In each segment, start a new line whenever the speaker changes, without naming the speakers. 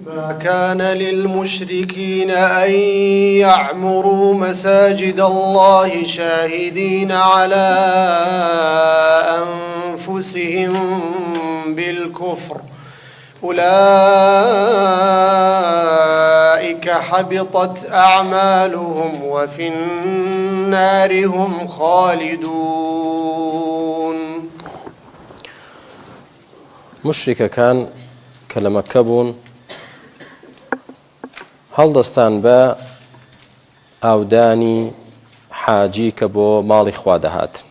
ما كان للمشركين أن يعمروا مساجد الله شاهدين على أنفسهم بالكفر أولئك حبطت أعمالهم وفي النار هم خالدون.
موشریکەکان کە لە مەککە بوون هەڵدەستان بە ئاودانی حاجی کە بۆ ماڵی خوا دەهاتن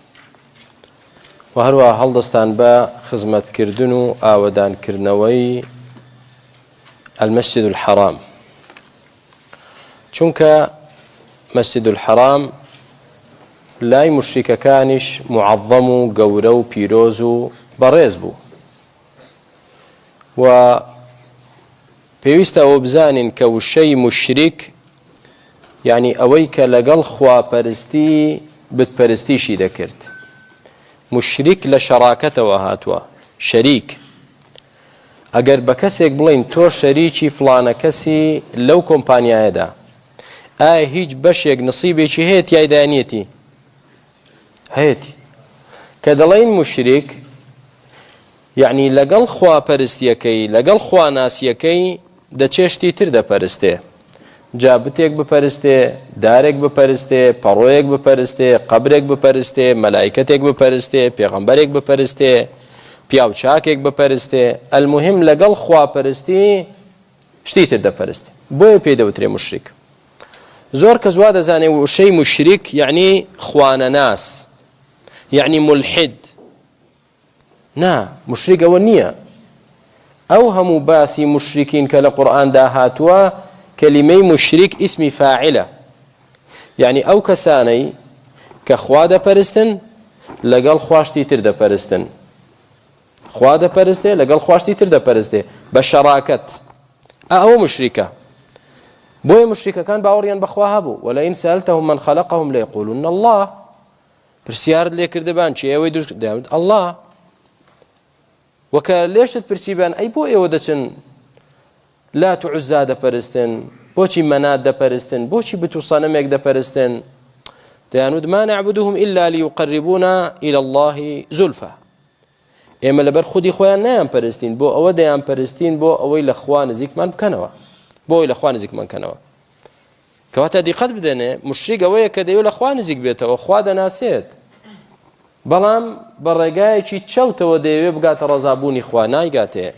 و هەروە هەڵدەستان بە خزمەتکردن و ئاوەدانکردنەوەی المسجد الحرام چونکە مسجد الحرام لای مشریکەکانیش معظم و گەورە و پیرۆز و بەڕێز بوو و پێویستە ئەوە بزانین کە وشەی مشریک یعنی ئەوەی کە لەگەڵ خواپەرستی بتپەرستیشی دەکرد مشریک لە شەراکەتەوە هاتووە شەریک ئەگەر بە کەسێک بڵین تۆ شەریکی فڵانە کەسی لەو کۆمپانیایەدا ئایا هیچ بەشێک نسیبێکی هەیە تایدا نیەتی هەیەتی کە دەڵێین مشریک یعنی لەگەڵ خواپەرستیەکەی لەگەڵ خواناسیەکەی دەچێ شتی تر دەپەرستێ جا بتێک بپەرستێ دارێک بپەرستێ پەڕۆیەک بپەرستێ قەبرێک بپەرستێ مەلایکەتێک بپەرستێ پێغەمبەرێک بپەرستێ پیاو چاکێک بپەرستێ المهم لەگەڵ خواپەرستی شتی تر دەپەرستێ بۆیە پێی دەوترێ مشریک زۆر کەس وا دەزانێ وشەی مشریک یعنی خوانەناس یعنی ملحد نا مشریک ئەوە نییە ئەو هەموو باسی مشریکین کە لە قورئاندا هاتووە کەلیمەی مشریک ئیسمی فاعلە یعنی ئەو کەسانەی کە خوا دەپەرستن لەگەڵ خواشتی تر دەپەرستن خوا دەپەرستێ لەگەڵ خواشتی تر دەپەرستێ بە شەراکەت ئەوە مشریکە بۆیە مشریکەکان باوەڕیان بەخوا هەبوو ولئن سألتهم من خلقهم ليقولن الله پرسیارت لێ کردبان چی ئێوەی دروست کرد دەیانوت ئەڵڵا وەکە لێشت پرسیبان ئەی بۆ ئێوە دەچن لات و عوزا دەپەرستن بۆچی مەنات دەپەرستن بۆچی بت و سەنەمێک دەپەرستن دەیانوت ما نعبدهم إلا ليقربونا إلى الله زلفى ئێمە لەبەر خودی خۆیان نایان پەرستین بۆ ئەوە دەیان پەرستین بۆ ئەوەی لە خوا نزیکمان بکەنەوە بۆ ئەوەی لە خوا نزیکمان کەنەوە کەواتە دیقەت بدەنێ مشریک ئەوەیە کە دەیەوێت لە خوا نزیک بێتەوە خوا دەناسێت بەڵام بە ڕێگایەکی چەوتەوە دەیەوێت بگاتە ڕەزابوونی خوا نایگاتێ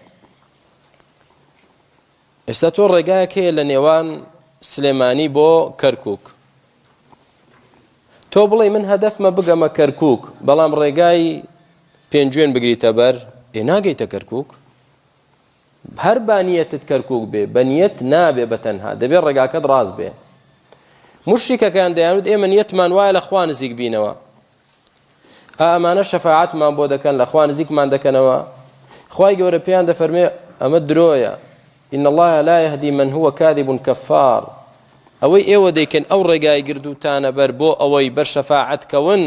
ئێستا تۆ ڕێگایەک هەیە لە نێوان سلێمانی بۆ کەرکک تۆ بڵێ من هەدەفمە بگەمە کەرکک بەڵام ڕێگای پێنجوێن بگریتە بەر ئێ ناگەیتە کەرکک هەر با نیەتت کەرکوک بێ بە نیەت نابێ بە تەنها دەبێ ڕێگاکەت ڕاست بێ مشریکەکان دەیانوت ئێمە نیەتمان وایە لە خوا نزیک بینەوە ئەمانە شەفاعەتمان بۆ دەکەن لە خوا نزیکمان دەکەنەوە خوای گەورە پێیان دەفەرمێ ئەمە درۆیە إن الله لا يهدي من هو كاذب كفار ئەوەی ئێوە دەیکەن ئەو ڕێگای گردوتانە بەر بۆ ئەوەی بەر شەفاعەت کەون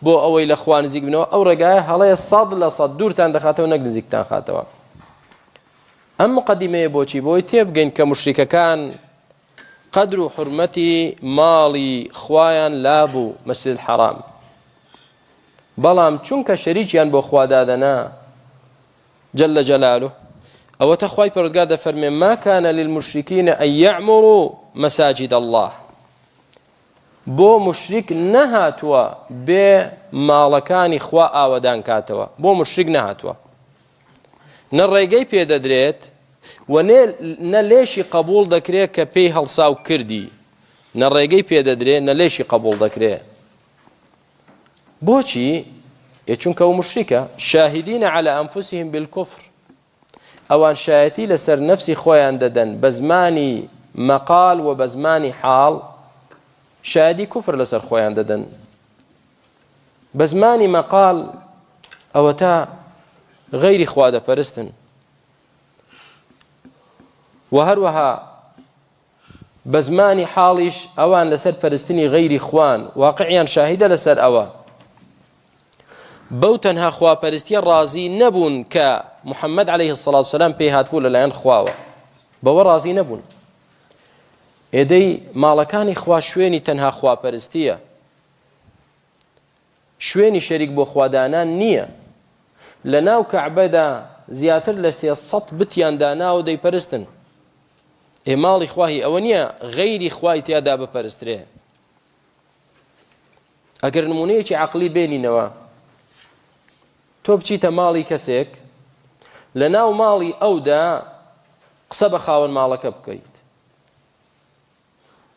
بۆ ئەوەی لە خوا نزیک بنەوە ئەو ڕێگایە هەڵەیە 100% دوورتان دەخاتەوە نەک نزیکتان خاتەوە ئەم مقدمەیە بۆچی بۆی تێبگەین کە مشریکەکان قەدر و حرمەتی ماڵی خوایان لابوو مسجد الحرام بەڵام چونکە شەریکیان بۆ خوا دادەنا جل جلاله ئەوەتە خوای پەروەردگار دەفەرمێ ما كان للمشركين أن يعمروا مساجد الله بۆ مشریک نەهاتووە بێ ماڵەکانی خوا ئاوەدان کاتەوە بۆ مشریک نەهاتووە نە ڕێگەی پێدەدرێت و نە لێشی قبول دەکرێت کە پێی هەڵساو کردی نە ڕێگەی پێدەدرێت نە لێشی قبول دەکرێت بۆچی؟ ئێ چونکە ئەو مشریکە شاهدین علی انفسهم بالکفر ئەوان شایەتی لەسەر نەفسی خۆیان دەدەن بە زمانی مەقال و بە زمانی حاڵ شایەدی کوفر لەسەر خۆیان دەدەن بە زمانی مەقال ئەوەتا غەیری خوا دەپەرستن و هەروەها بە زمانی حاڵیش ئەوان لەسەر پەرستنی غەیری خوان، واقعیان شاهیدە لەسەر ئەوە. بەو تەنها خواپەرستیە ڕازی نەبوون کە محەممەد عەلەیه الصلاة والسلام پێی هاتبوو لەلایەن خواوە. بەوە ڕازی نەبوون. ئێدەی ماڵەکانی خوا شوێنی تەنها خواپەرستییە. شوێنی شەریک بۆ خوا دانان نییە. لە ناو کەعبەدا زیاتر لە 300 بتیان داناوە دەیپەرستن. ئێ ماڵی خوا هی ئەوە نییە غەیری خوای تیادا بپەرسترێ. ئەگەر نمونەیەکی عەقڵی بێنینەوە تۆ بچیتە ماڵی کەسێک لە ناو ماڵی ئەودا قسە بە خاوەن ماڵەکە بکەیت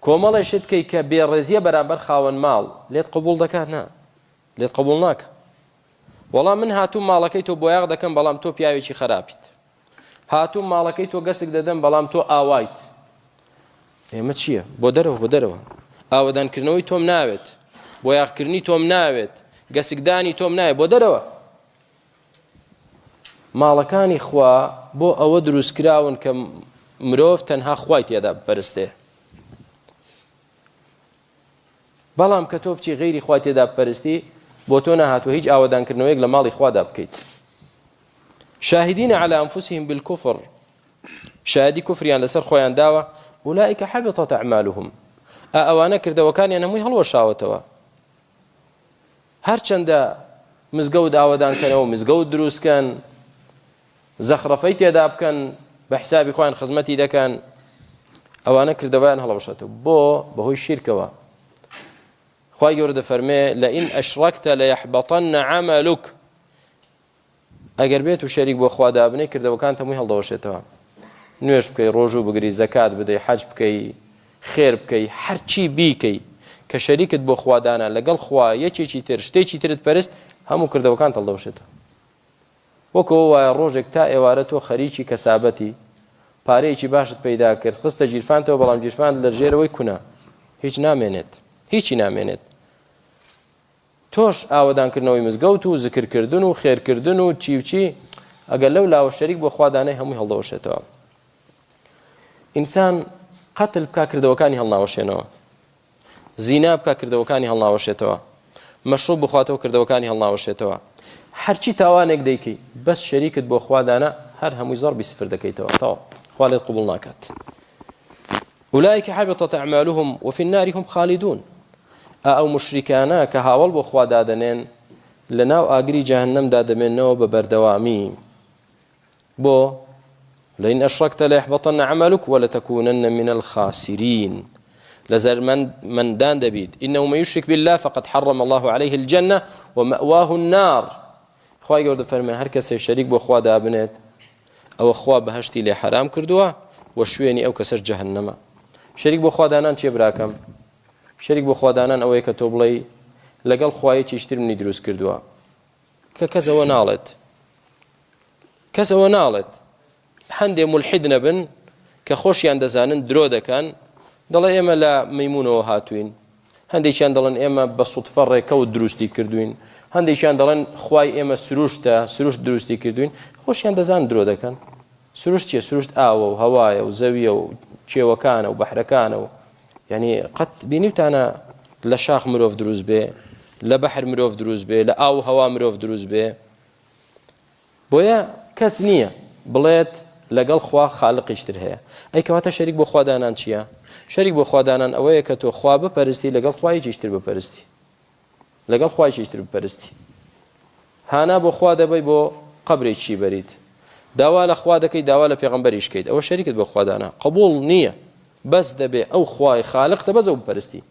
کۆمەڵێ شت کەی کە بێڕێزیە بەرامبەر خاوەن ماڵ لێت قبول دەکات نا لێت قبول ناکە وەڵام من هاتوو ماڵەکەی تۆ بۆیاغ دەکەم بەڵام تۆ پیاوێکی خراپیت هاتووم ماڵەکەی تۆ گەسک دەدەم بەڵام تۆ ئاوایت. ئێمە چییە؟ بۆ دەرەوە بۆ دەرەوە. ئاوەدانکردنەوەی تۆم ناوێت. بۆیاخکردنی تۆم ناوێت. گەسکدانی تۆم ناوێت. بۆ دەرەوە. ماڵەکانی خوا بۆ ئەوە دروستکراون کە مرۆڤ تەنها خوای تێدا بپەرستێ. بەڵام کە تۆ بچی غەیری خوای تێدا بپەرستی بۆ تۆ نەهاتووە هیچ ئاوەدانکردنەوەیەک لە ماڵی خوادا بکەیت. شاهدین علی انفسهم بالکفر شایەدی کوفریان لەسەر خۆیان داوە اولئک حبطت اعمالهم ئا ئەوانە کردەوەکانیان هەمووی هەڵوەشاوەتەوە هەرچەندە مزگەوت ئاوەدان کەنەوە مزگەوت دروستکەن زەخرەفەی تێدا بکەن بە حسابی خۆیان خزمەتی دەکەن ئەوانە کردەوەیان هەڵەوەشێتەوە بۆ بەهۆی شیرکەوە خوای گەورە دەفەرمێ لئن ئەشرەکتە لەیحبطن عملک ئەگەر بێت و شەریک بۆ خوا دابنێی کردەوەکانت هەمووی هەڵدەوەشێتەوە نوێژ بکەی ڕۆژوو بگری زەکات بدەی حەج بکەی خێر بکەی هەرچی بیکەی کە شەریکت بۆ خوا دانا لەگەڵ خوا یەکێکی تر شتێکی ترت پەرست هەموو کردەوەکان هەڵدەوەشێتەوە وەکو وایە ڕۆژێک تا ئێوارە تۆ خەریکی کەسابەتی پارەیەکی باشت پەیدا کرد خستە گیرفانتەوە بەڵام گیرفان لە ژێرەوەی کونە هیچ نامێنێت هیچی نامێنێت تۆش ئاوەدانکردنەوەی مزگەوت و زکرکردن و خێرکردن و چی و چی ئەگەر لەو لاوە شەریک بۆ خوا دانای هەمووی هەڵدەوەشێتەوە ئینسان قەتل بکا کردەوەکانی هەڵناوەشێنەوە زینا بکا کردەوەکانی هەڵناوەشێتەوە مەشروب بخواتەوە کردەوەکانی هەڵناوەشێتەوە هەرچی تاوانێک دەیکەی بەس شەریکت بۆ خوا دانا هەر هەمووی زەڕبی سفر دەکەیتەوە تەواو خوا لێت قبوڵ ناکات اولئک حبطت اعمالهم وفی النار هم خالدون ئا ئەو موشریکانە کە هاوەڵ بۆ خوا دادەنێن لەناو ئاگری جەهەنەمدا دەمێنەوە بە بەردەوامی بۆ لئن اشرکت ليحبطن عملك ولتكونن من الخاسرين لە زەرمەندان دەبیت إنه من يشرك بالله فقد حرم الله عليه الجنة ومأواه النار خوای گەورە دەفەرمێ هەر کەسێک شەریک بۆ خوا دابنێت ئەوە خوا بەهەشتی لێ حەرام کردووە و شوێنی ئەو کەسەش جەهەنەمە. شەریک بۆ خوا دانان چیە براکەم؟ شەریک بۆ خوا دانان ئەوەیە کە تۆ بڵێی لەگەڵ خوا یەکێکی تر منی دروست کردووە کە کەس ئەوە ناڵێت کەس ئەوە ناڵێت هەندێ مولحید نەبن کە خۆشیان دەزانن درۆ دەکەن دەڵێ ئێمە لە مەیمونەوە هاتوین هەندێکیان دەڵێن ئێمە بە سوتفە ڕێکەوت دروستی کردوین هەندێکیان دەڵێن خوای ئێمە سروشتە سروشت دروستی کردوین خۆشیان دەزان درۆ دەکەن سروشت چیە سروشت ئاوە و هەوایە و زەویە و کێوەکانە و بەحرەکانە و یعنی قەت بینیوتانە لە شاخ مرۆڤ دروست بێ لە بەحر مرۆڤ دروست بێ لە ئاو هەوا مرۆڤ دروست بێ بۆیە کەس نییە بڵێت لەگەڵ خوا خالقیش تر هەیە. ئەی کەواتە شەریک بۆ خوا دانان چییە؟ شەریک بۆ خوا دانان ئەوەیە کە تۆ خوا بپەرستی لەگەڵ خوا یەکیش تر بپەرستی. لەگەڵ خوا یەکیش تر بپەرستی. هانا بۆ خوا دەبەی بۆ قەبرێکی بەریت. داوا لە خوا دەکەی داوا لە پێغەمبەریش کەیت ئەوە شەریکت بۆ خوا دانا قبوڵ نییە بەس دەبێ ئەو خوای خالقتە بەس ئەو بپەرستی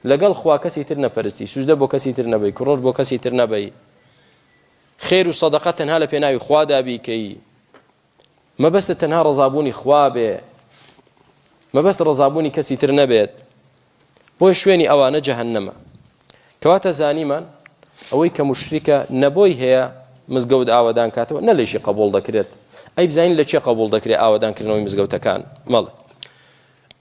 لەگەڵ خوا کەسی تر نەپەرستی سوجدە بۆ کەسی تر نەبەی کڕۆش بۆ کەسی تر نەبەی خێر و سەدەقە تەنها لە پێناوی خوادا بیکەی مەبەستت تەنها ڕەزابوونی خوا بێ مەبەست ڕەزابوونی کەسی تر نەبێت بۆی شوێنی ئەوانە جەهەنەمە کەواتە زانیمان ئەوەی کە مشریکە نەبۆی هەیە مزگەوت ئاوەدان کاتەوە نە لێشی قبول دەکرێت ئەی بزانین لە چێ قبول دەکرێت ئاوەدانکردنەوەی مزگەوتەکان مەڵێ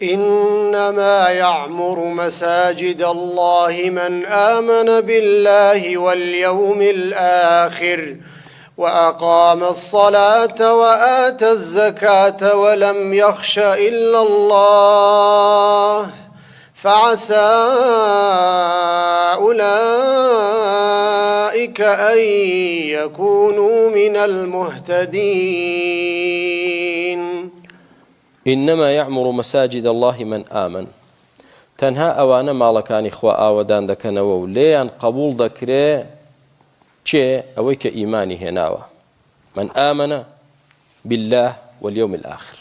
إنما يعمر مساجد الله من آمن بالله واليوم الآخر وأقام الصلاة وآتى الزكاة ولم يخش إلا الله فعسى أولئك أن يكونوا من المهتدين.
انما یعمر مساجد اللە من آمن تەنها ئەوانە ماڵەکانی خوا ئاوەدان دەکەنەوە و لێیان قبوڵ دەکرێ کێ ئەوەی کە ئیمانی هێناوە من آمن بالله واليوم الآخر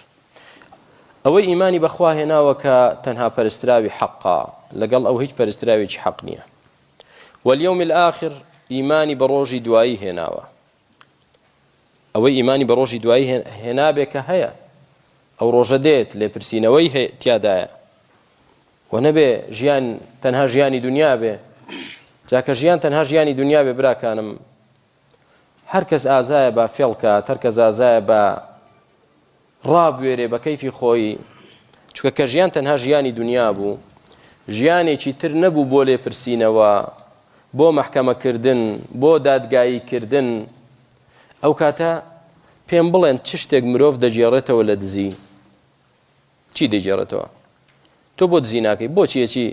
ئەوەی ئیمانی بەخوا هێناوە کە تەنها پەرستراوی حەقا لەگەڵ ئەو هیچ پەرستراوێکی حەق نییە واليوم الآخر ئیمانی بە ڕۆژی دوایی هێناوە ئەوەی ئیمانی بە ڕۆژی دوایی هێنابێ کە هەیە ئەو ڕۆژە دێت لێپرسینەوەی تیادایە و نەبێ ژیان تەنها ژیانی دنیا بێ جا کە ژیان تەنها ژیانی دنیا بێ براکانم هەر کەس ئازایە بە فێڵکات هەر کەس ئازایە بە ڕابوێرێ بە کەیفی خۆی، چونکە کە ژیان تەنها ژیانی دونیا بوو، ژیانێکی تر نەبوو بۆ لێپرسینەوە، بۆ مەحکەمەکردن، بۆ دادگایی کردن، ئەو کاتە پێم بڵێن چ شتێک مرۆڤ دەگێڕێتەوە لە دزی؟ چی دەگێڕێتەوە؟ تۆ بۆ دزی ناکەی؟ بۆچی ئەچی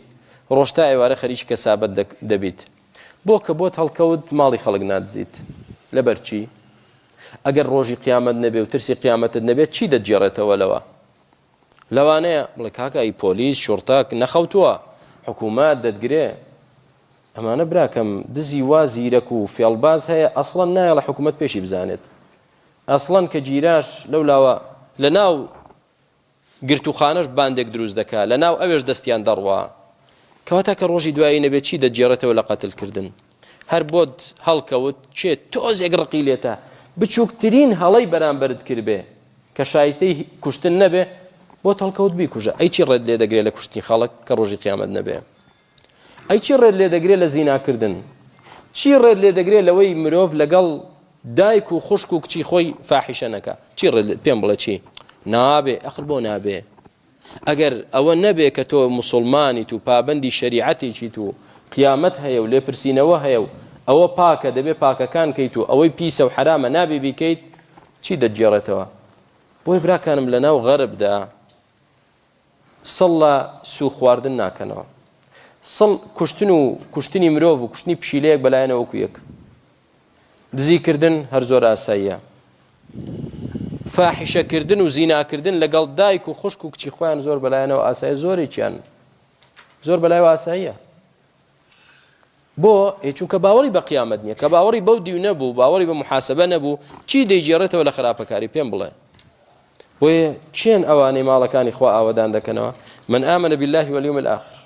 ڕۆژ تا ئێوارە خەریکی کەسابەت دەبیت؟ بۆ کە بۆت هەڵکەوت ماڵی خەڵک نادزیت؟ لەبەر چی؟ ئەگەر ڕۆژی قیامەت نەبێ و ترسی قیامەتت نەبێت چی دەتگێڕێتەوە لەوە؟ لەوانەیە بڵێ کاکە ئەی پۆلیس شوڕتە نەخەوتووە حکوومەت دەتگرێ ئەمانە براکەم دزی وا زیرەک و فێڵباز هەیە ئەسڵەن نایەڵە حکوومەت پێشی بزانێت ئەسڵەن کە گیراش لەو لاوە لە ناو گرتووخانەش باندێک دروست دەکا لە ناو ئەوێش دەستیان دەڕوا کەواتە کە ڕۆژی دوایی نەبێت چی دەگێڕێتەوە لە قەتل کردن هەر بۆت هەڵکەوت کێ تۆزێک ڕقی لێتە بچووکترین هەڵەی بەرامبەرت کردبێ کە شایستەی کوشتن نەبێ بۆت هەڵکەوت بیکوژە ئەی چی ڕێت لێ دەگرێ لە کوشتنی خەڵک کە ڕۆژی قیامەت نەبێ ئەی چی ڕێت لێ دەگرێ لە زیناکردن؟ چی ڕێت لێ دەگرێ لەوەی مرۆڤ لەگەڵ دایک و خوشک و کچی خۆی فاحیشە نەکا؟ چی ڕێت پێم بڵێ چی؟ نابێ ئەخر بۆ نابێ؟ ئەگەر ئەوە نەبێ کە تۆ موسڵمانیت و پابەندی شەریعەتێکیت و قیامەت هەیە و لێپرسینەوە هەیە و ئەوە پاکە دەبێ پاکەکان کەیت و ئەوەی پیسە و حەرامە نابێ بیکەیت چی دەتگێڕێتەوە؟ بۆیە براکانم لەناو غەربدا سڵ لە سوو خواردن ناکەنەوە. سڵ کوشتن و کوشتنی مرۆڤ و کوشتنی پشیلەیەک بەلایەنەوە وەکو یەک. دزی کردن هەر زۆر ئاساییە. فاحیشە کردن و زینا کردن لەگەڵ دایک و خوشک و کچی خۆیان زۆر بەلایەنەوە ئاسایە زۆرێکیان زۆر بەلایەوە ئاساییە. بۆ؟ ئێ چونکە باوەڕی بە قیامەت نییە کە باوەڕی بەو دیو نەبوو باوەڕی بە محاسبە نەبوو چی دەیگێڕێتەوە لە خراپەکاری پێم بڵێ بۆیە کێن ئەوانەی ماڵەکانی خوا ئاوەدان دەکەنەوە من آمن بالله واليوم الآخر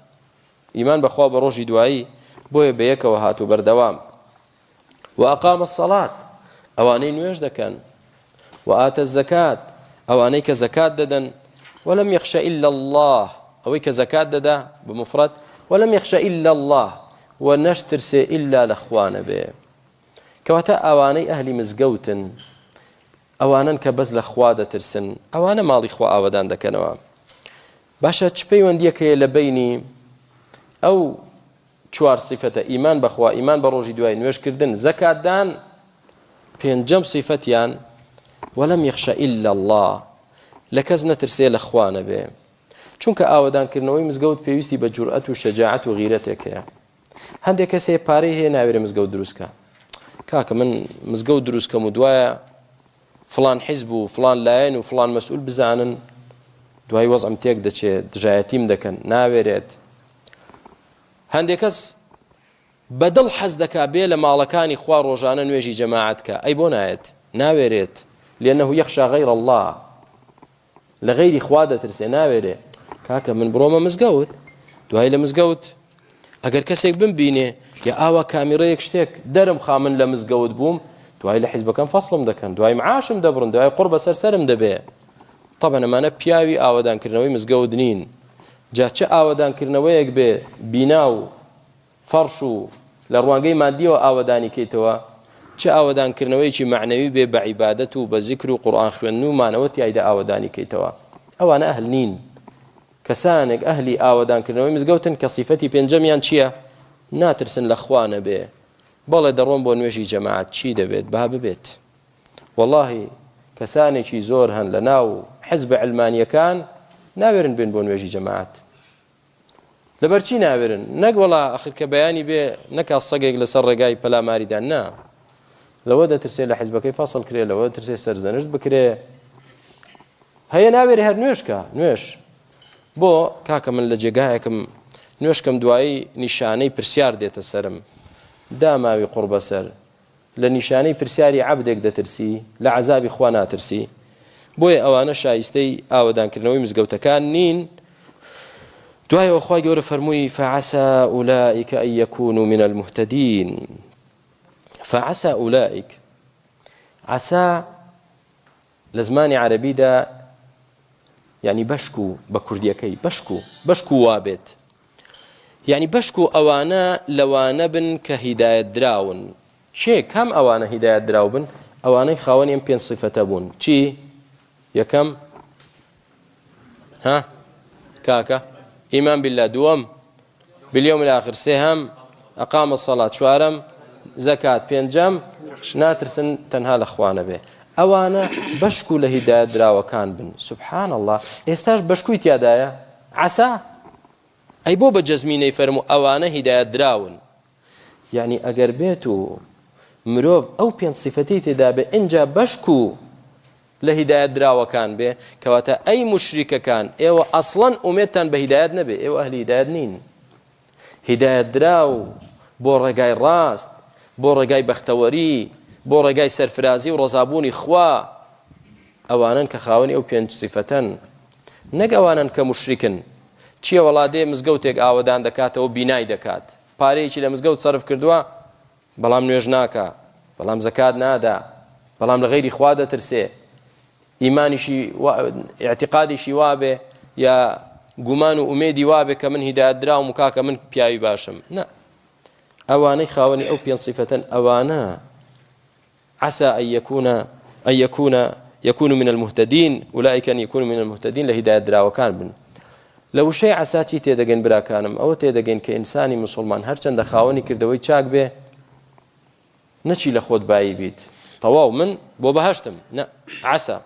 ئیمان بەخوا بە ڕۆژی دوایی بۆیە بەیەکەوە هاتوو بەردەوام وأقام الصلاة ئەوانەی نوێژ دەکەن وآتى الزكاة ئەوانەی کە زەکات دەدەن ولم يخش إلا الله ئەوەی کە زەکات دەدا بە مفرد ولم يخش إلا الله و نەشترسێ ئیلا لە خوا نەبێ کەواتە ئەوانەی ئەهلی مزگەوتن ئەوانن کە بەس لە خوا دەترسن ئەوانە ماڵی خوا ئاوەدان دەکەنەوە باشە چ پەیوەندیەک هەیە لە بینی ئەو چوار سیفەتە، ئیمان بە خوا، ئیمان بە ڕۆژی دوای، نوێژکردن، زەکاتدان، پێنجەم سیفەتیان، ولم یخش الا اللە، لە کەس نەترسێ لە خوا نەبێ. چونکە ئاوەدانکردنەوەی مزگەوت پێویستی بە جورئەت و شەجاعەت و غیرەتێک هەیە. هەندێک کەس هەیە پارەی هەیە ناوێرێ مزگەوت دروست کا. کاکە من مزگەوت دروست کەم و دوایە فڵان حیزب و فڵان لایەن و فڵان مەسئول بزانن دوای وەزعم تێک دەچێت دژایەتیم دەکەن ناوێرێت. هەندێک کەس بە دڵ حەز دەکا بێ لە ماڵەکانی خوا ڕۆژانە نوێژی جەماعەت کە ئەی بۆ نایەت ناوێرێت لأنه يخشى غير الله لە غەیری خوا دەترسێ ناوێرێ کاکە من بڕۆمە مزگەوت دوای لە مزگەوت ئەگەر کەسێک بمبینێ یا ئاوا کامیڕەیەک شتێک دەرم خا من لە مزگەوت بووم دوای لە حیزبەکەم فەصلم دەکەن دوای معاشم دەبڕن دوای قوڕ بەسەر سەرم دەبێ طبعا ئەمانە پیاوی ئاوەدانکردنەوەی مزگەوت نین جا چ ئاوەدانکردنەوەیەک بێ بینا و فەڕش و لە ڕوانگەی مادیەوە ئاوەدانی کەیتەوە چ ئاوەدانکردنەوەیەکی مەعنەوی بێ بە عیبادەت و بە زیکر و قورئان خوێندن و مانەوە تیایدا ئاوەدانی کەیتەوە ئەوانە ئەهل نین کەسانێک ئەهلی ئاوەدانکردنەوەی مزگەوتن کە سیفەتی پێنجەمیان چییە ناترسن لە خوا نەبێ بەڵێ دەڕۆن بۆ نوێژی جەماعەت چی دەبێت با ببێت وەڵاهی کەسانێکی زۆر هەن لە ناو حزبە علمانیەکان ناوێرن بێن بۆ نوێژی جەماعەت لەبەر چی ناوێرن نەک وەڵا ئەخر کە بەیانی بێ نەکا سەگێک لەسەر ڕێگای پەلاماریدان نا لەوە دەترسێ لە حزبەکەی فەصل کرێ لەوە دەترسێ سەرزەنشت بکرێ. هەیە ناوێری هەر نوێشکە نوێش بۆ کاکە من لە جێگایەکم نوێشکەم دوایی نیشانەی پرسیار دێتە سەرم داماوی قوڕ بەسەر لە نیشانەی پرسیاری عەبدێک دەترسی لە عەزابی خوا ناترسی بۆیە ئەوانە شایستەی ئاوەدانکردنەوەی مزگەوتەکان نین دوایەوە خوای گەورە فەرمووی فعسى أولئك أن يكونوا من المهتدين فعسى أولئك عسى لە زمانی عەرەبیدا یعنی بەشک و بە کوردیەکەی بەشک و بەشک و وابێت یعنی بەشک و ئەوانە لەوانە بن کە هیدایەت دراون کێ کام ئەوانە هیدایەت دراو بن ئەوانەی خاوەنی ئەم پێنج سیفەتە بوون چی یەکەم ها کاکە ئیمان بالله دووەم بالیوم الاخر سێهەم اقام الصلاة چوارەم زەکات پێنجەم ناترسن تەنها لە خوا نەبێ ئەوانە بەشک و لە هیدایەت دراوەکان بن سبحان الله ئێستاش بەشکوی تیادایە عسا ئەی بۆ بە جەزمی نەیفەرموو ئەوانە هیدایەت دراون یعنی ئەگەر بێت و مرۆڤ ئەو پێنج سیفەتی تێدا بێ ئینجا بەشک و لە هیدایەت دراوەکان بێ، کەواتە ئەی موشریکەکان ئێوە ئەسڵەن ئومێدتان بە هیدایەت نەبێ، ئێوە ئەهلی هیدایەت نین. هیدایەت دراو بۆ ڕێگای ڕاست، بۆ ڕێگای بەختەوەری، بۆ ڕێگای سەرفرازی و ڕەزابوونی خوا، ئەوانەن کە خاوەنی ئەو پێنج سیفەتەن، نەک ئەوانەن کە موشریکن. چییە وەڵا دێ مزگەوتێک ئاوەدان دەکاتەوە بینای دەکات، پارەیەکی لە مزگەوت سەرف کردووە، بەڵام نوێژ ناکا، بەڵام زەکات نادا، بەڵام لە غەیری خوا دەترسێ، ئیمانیشی ئیعتیقادیشی وابێ یا گومان و ئومێدی وابێ کە من هیدایەت دراوم و کاکە من پیاوی باشم. نا، ئەوانەی خاوەنی ئەو پێنج سیفەتەن ئەوانە عسى أن يكون أن يكون يكون من المهتدين أولئك أن يكونوا من المهتدين لە هیدایەت دراوەکان بن. لە وشەی عسا چی تێدەگەین براکانم؟ ئەوە تێدەگەین کە ئینسانی موسڵمان هەرچەندە خاوەنی کردەوەی چاک بێ نەچی لە خۆت بایی بیت تەواو من بۆ بەهەشتم نە عسا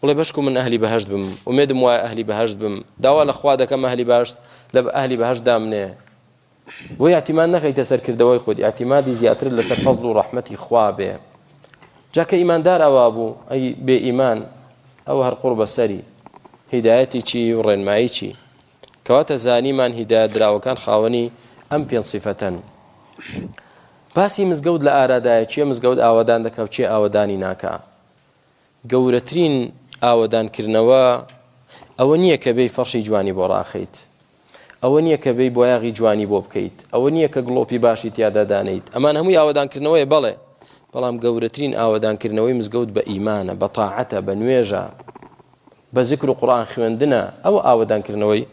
بڵێ بەشکو من ئەهلی بەهەشت بم ئومێدم وایە ئەهلی بەهەشت بم داوا لە خوا دەکەم ئەهلی بەهەشت لە ئەهلی بەهەشت دامنێ بۆ ئیعتیماد نەخەیتە سەر کردەوەی خۆت ئیعتیمادی زیاتر لەسەر فەزڵ و ڕەحمەتی خوا بێ جا کە ئیماندار ئەوا بوو ئەی بێ ئیمان ئەوە هەر قوڕ بەسەری هیدایەتی چی و ڕێنمایی چی کەواتە زانیمان هیدایەت دراوەکان خاوەنی ئەم پێنج سیفەتەن باسی مزگەوت لە ئارادایە کێ مزگەوت ئاوەدان دەکا و کێ ئاوەدانی ناکا گەورەترین ئاوەدانکردنەوە ئەوە نییە کە بێی فەڕشی جوانی بۆ ڕاخەیت، ئەوە نییە کە بێی بۆیاغی جوانی بۆ بکەیت، ئەوە نییە کە گڵۆپی باشی تیادا دانێیت، ئەمان هەمووی ئاوەدانکردنەوەیە بەڵێ، بەڵام گەورەترین ئاوەدانکردنەوەی مزگەوت بە ئیمانە، بە تاعەتە، بە نوێژە، بە زیکر و قورئان خوێندنە، ئەوە ئاوەدانکردنەوەی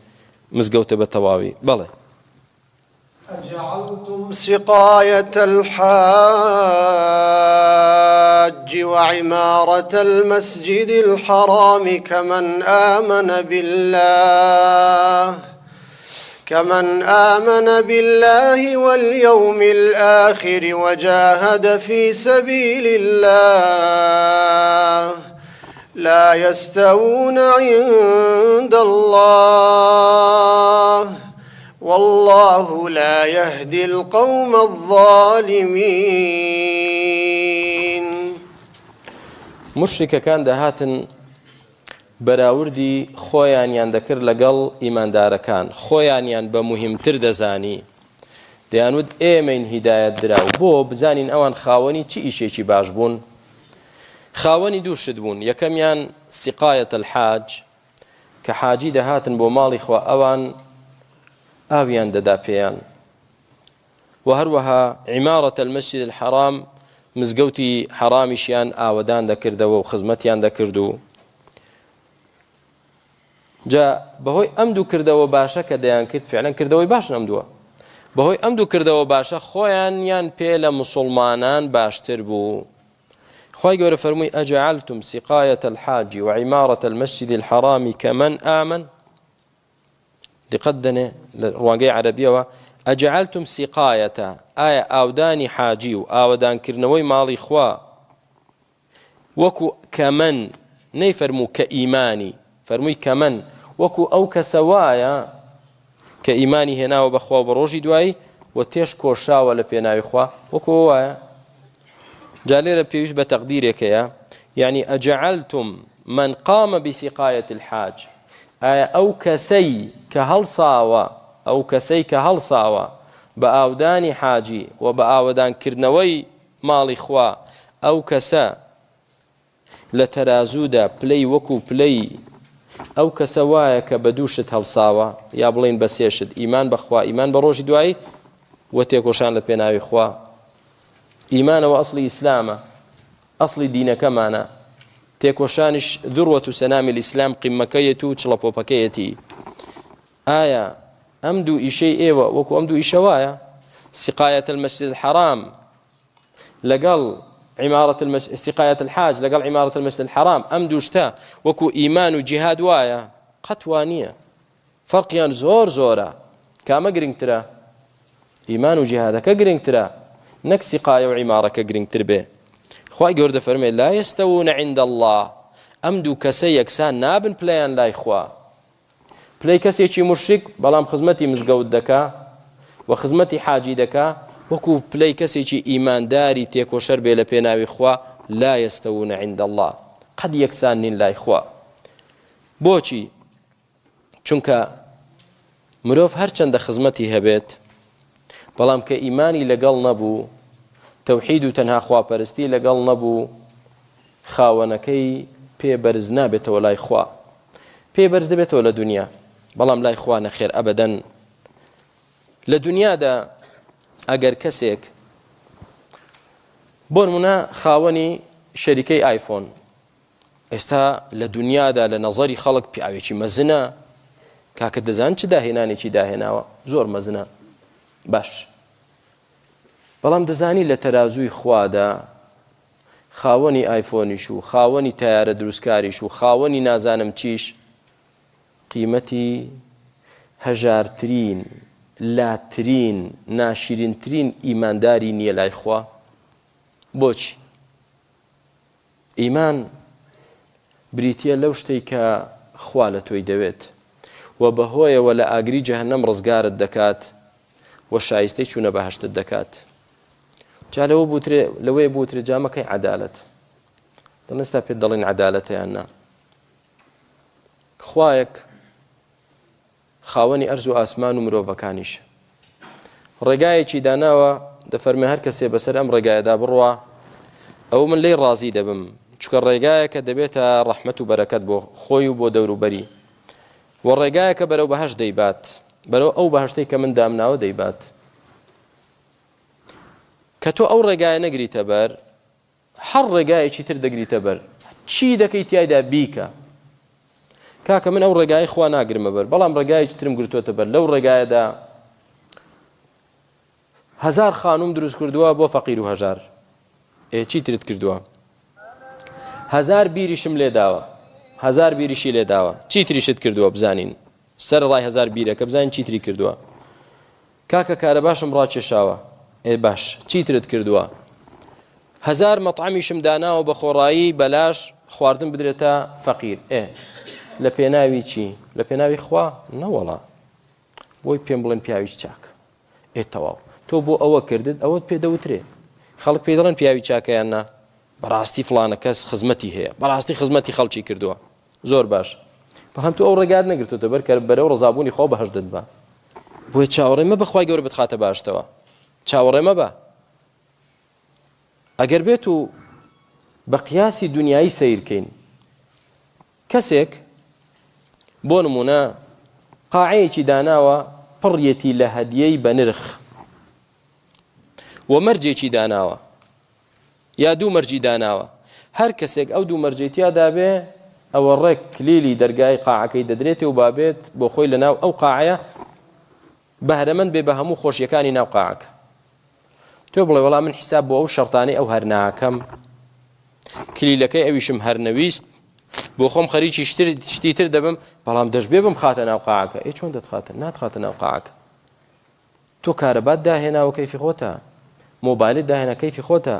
مزگەوتە بە تەواوی، بەڵێ.
أجعلتم سقاية الحاج وعمارة المسجد الحرام كمن آمن بالله كمن آمن بالله واليوم الآخر وجاهد في سبيل الله لا يستوون عند الله واللە لا یهدی القوم الظالمین.
موشریکەکان دەهاتن بەراوردی خۆیانیان دەکرد لەگەڵ ئیماندارەکان، خۆیانیان بە موهیمتر دەزانی، دەیانوت ئێمەین هیدایەت دراو، بۆ بزانین ئەوان خاوەنی چ ئیشێکی باش بوون؟ خاوەنی دوو شت بوون، یەکەمیان سقایە الحاج، کە حاجی دەهاتن بۆ ماڵی خوا ئەوان ئاویان دەدا پێیان و هەروەها عمارة المسجد الحرام مزگەوتی حەرامیشیان ئاوەدان دەکردەوە و خزمەتیان دەکرد و جا بەهۆی ئەم دوو کردەوە باشە کە دەیان کرد فعلەن کردەوەی باشن ئەم دووە بەهۆی ئەم دوو کردەوە باشە خۆیانیان پێ لە مسلمانان باشتر بوو خوای گەورە فەرمووی ئەجعلتم سقایە الحاج وعمارة المسجد الحرام كمن آمن دقت دەنێ لە ڕوانگەی عەرەبیەوە ئەجعلتم سقایەتە ئایا ئاودانی حاجی و ئاوەدانکردنەوەی ماڵی خوا وەکو کەمەن نەیفەرموو کە ئیمانی فەرمووی کەمەن وەکو ئەو کەسە وایە کە ئیمانی هێناوە بە خوا و بە ڕۆژی دوایی و تێش کۆشاوە لە پێناوی خوا وەکو وایە جا لێرە پێویست بە تەقدیرێک هەیە یعنی ئەجعلتم من قام بسقایة الحاج، ئایا ئەو کەسەی کە هەڵساوە، ئەو کەسەی کە هەڵساوە بە ئاودانی حاجی و بە ئاوەدان کردنەوەی ماڵی خوا، ئەو کەسە لە تەرازوودا پلەی وەکو پلەی ئەو کەسە وایە کە بە دوو شت هەڵساوە، یا بڵێین بە سێ شت، ئیمان بە خوا، ئیمان بە ڕۆژی دوایی و تێکۆشان لە پێناوی خوا. ئیمانەوە ئەسڵی ئیسلامە، ئەسڵی دینەکەمانە، تێکۆشانیش ذروة سنام الاسلام قیممەکەیەت و چڵەپۆپەکەیەتی. ئایا ئەم دوو ئیشەی ئێوە وەکو ئەم دوو ئیشە وایە؟ سقایة المسجد الحرام لەگەڵ عمارة المسجد سقایة الحاج لەگەڵ عمارة المسجد الحرام ئەم دوو شتە وەکو ئیمان و جیهاد وایە؟ قەت وا نییە. فەرقیان زۆر زۆرە. کامە گرنگترە؟ ئیمان و جیهادەکە گرنگترە نەک سیقایە و عیمارەکە گرنگتر بێ. خوای گەورە دەفەرمێ لا یستەوون عند اللە ئەم دوو کەسە یەکسان نابن پلەیان لای خوا. پلەی کەسێکی مشرک بەڵام خزمەتی مزگەوت دەکا و خزمەتی حاجی دەکا وەکو پلەی کەسێکی ئیمانداری تێکۆشەر بێ لە پێناوی خوا لا یستەوون عند اللە قەت یەکسان نین لای خوا. بۆچی؟ چونکە مرۆڤ هەرچەندە خزمەتی هەبێت بەڵام کە ئیمانی لەگەڵ نەبوو تەوحید و تەنها خواپەرستی لەگەڵ نەبوو خاوەنەکەی پێ بەرز نابێتەوە لای خوا پێ بەرز دەبێتەوە لە دنیا بەڵام لای خوا نەخێر ئەبەدەن لە دنیادا ئەگەر کەسێک بۆ نمونە خاوەنی شەریکەی ئایفۆن ئێستا لە دونیادا لە نەزەری خەڵک پیاوێکی مەزنە کاکە دەزان چ داهێنانێکی داهێناوە زۆر مەزنە باش بەڵام دەزانی لە تەرازووی خوادا خاوەنی ئایفۆنیش و خاوەنی تایارە دروستکاریش و خاوەنی نازانم چیش قیمەتی هەژارترین لاترین ناشرینترین ئیمانداری نییە لای خوا بۆچی ئیمان بریتییە لەو شتەی کە خوا لە تۆی دەوێت و بەهۆیەوە لە ئاگری جەهەنەم ڕزگارت دەکات و شایستەی چوونە بەهەشتت دەکات. جا لەوە بوترێ لەوەیە بوترێ جامەکەی عەدالەت دەڵێن ئێستا پێت دەڵێن عەدالەتە یان نا خوایەک خاوەنی ئەرز و ئاسمان و مرۆڤەکانیش. ڕێگایەکی داناوە دەفەرمێ هەر کەسێ بەسەر ئەم ڕێگایەدا بڕوا ئەو من لێی ڕازی دەبم چونکە ڕێگایەکە دەبێتە ڕەحمەت و بەرەکەت بۆ خۆی و بۆ دەوروبەری و ڕێگایەکە بەرەو بەهەشت دەیبات بەرەو ئەو بەهەشتەی کە من دامناوە دەیبات کە تۆ ئەو ڕێگایە نەگریتە بەر هەر ڕێگایەکی تر دەگریتە بەر چی دەکەی تیایدا بیکە کاکە من ئەو ڕێگای خوا ناگرمە بەر بەڵام ڕێگایەکی ترم گرتووەتە بەر لەو ڕێگایەدا هەزار خانوم دروست کردووە بۆ فەقیر و هەژار ئێ چی ترت کردووە هەزار بیریشم لێداوە هەزار بیریشی لێداوە چی تریشت کردووە بزانین سەر ڕای هەزار بیرەکە بزانین چی تری کردووە کاکە کارەباشم ڕاکێشاوە ئێ باش چیترت کردووە هەزار مەطعەمیشم داناوە بە خۆڕایی بەلاش خواردن بدرێتە فەقیر ئێ لە پێناوی چی لە پێناوی خوا نەوەڵا بۆی پێم بڵێن پیاوی چاک ئێ تەواو تۆ بۆ ئەوە کردت ئەوەت پێ دەوترێ خەڵک پێی دەڵێن پیاوی چاکەیان نا بەڕاستی فڵانە کەس خزمەتی هەیە بەڕاستی خزمەتی خەڵکی کردووە زۆر باش بەڵام تۆ ئەو ڕێگات نەگرتوتە بەر کە بەرەو ڕزابوونی خۆ بەهەشت دەتبا بۆیە چاوەڕێ مەبە خوای گەورە بتخاتە باشتەوە چاوەڕێ مەبە ئەگەر بێت و بە قیاسی دنیایی سەیرکەین کەسێک بۆ نمونە قاعەیەکی داناوە پڕیەتی لە هەدیەی بە نرخ و مەرجێکی داناوە یا دوو مەرجی داناوە هەر کەسێک ئەو دوو مەرجەی تیادا بێ ئەوە ڕێک کلیلی دەرگای قاعەکەی دەدرێتێ و بابێت بۆ خۆی لە ناو ئەو قاعەیە بەهرەمەند بێ بە هەموو خۆشیەکانی ناو قاعەکە تۆ بڵێ وەڵا من حیساب بۆ ئەو شەرتانەی ئەو هەر ناکەم کلیلەکەی ئەویشم هەر نەویست بۆ خۆم خەریکی شتی تر دەبم بەڵام دەشبێ بم خاتە ناو قاعەکە ئێ چۆن دەتخاتە ناتخاتە ناو قاعەکە تۆ کارەبات داهێناوە کەیفی خۆتە، مۆبایلت داهێنا کەیفی خۆتە،